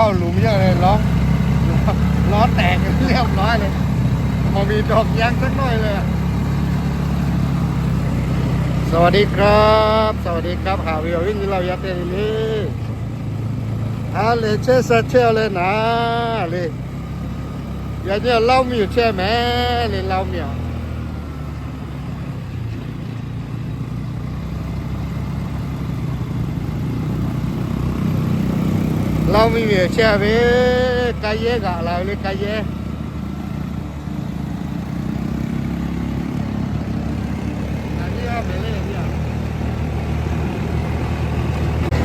เข้าหลุมเยอะเลย ล้อ ล้อแตกเรียบร้อยเลย พอมีดอกยางสักหน่อยเลยอะ สวัสดีครับ สวัสดีครับ หาวิววิ่งที่เรายัดเต็มที่ อาเลเช่แซเชลเลยนะ เลย ယၤညိၣ် လောက်မီး ချဲ့မယ်လေ လောက်မီး လောက်မီး ချဲ့ပဲ ကါယဲ ဂၤလီၤလႄၣ် ကါယဲ